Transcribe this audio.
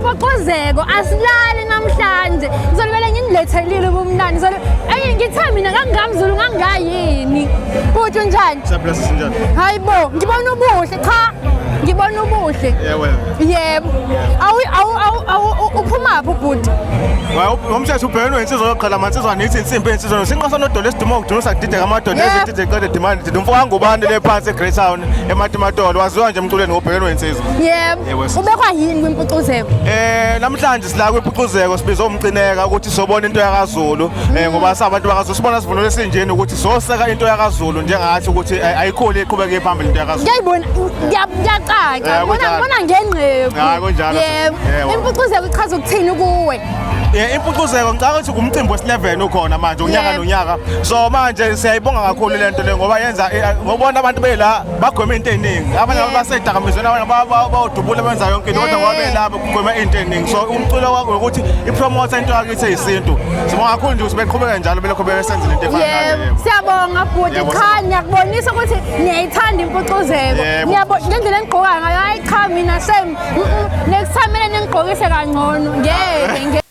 Impucuzeko asilali namhlanje. Ngizolibele nginilethelile ubumnandi. Ngizole enye ngithe mina ngangingamzulu ngangayini. Bhuti unjani? Siyaphila sisi njani? Hayibo, ngibona ubuhle cha. Ngibona ubuhle. Yebo. Yebo. Awu awu awu uphumaphi ubhuti? Ngomsheshe ubhekene wensizwa yoqhala amansizwa nithi insimbi insizwa sinqasa nodolo esidumo ukudumisa kudideka amadoda ezidide qede demand dide umfo kangubani le phansi eGrey Town eMatimatolo waziwa nje emculweni ngobhekene wensizwa. Yebo. Ubekwa yini kwimpucuzeko? Eh namhlanje sila kwimpucuzeko sibiza umcineka ukuthi sobona into yakaZulu eh ngoba sabantu bakaZulu sibona sivunulo esinjeni ukuthi soseka into yakaZulu njengathi ukuthi eh, ayikhuli iqhubeke phambili into yakaZulu. Ngiyayibona kuyacaca. Ngibona ngengqephu. Hayi kunjalo. Yebo. Impucuzeko ichaza ukuthini kuwe? Yeah, impucuzeko ngicabanga ukuthi ngumcimbi wesi-11 ukhona manje unyaka nonyaka so manje siyayibonga kakhulu le nto le ngoba yenza eh, ngobona abantu bela bagwema into eningi abanye abantu basedakamizweni abanye bawudubula benza yonke into kodwa ngoba bela bagwema into eningi so umculo wakho ukuthi ipromote into yakithi eyisintu sibonga kakhulu nje ukuthi beqhubeke njalo belokho besenzela into efana naleyo siyabonga bhuti cha ngiyakubonisa ukuthi niyayithanda impucuzeko ngiyabona ngendlela enigqoka ngayo hayi cha mina shem next time kumele ningigqokise kangcono ngeke.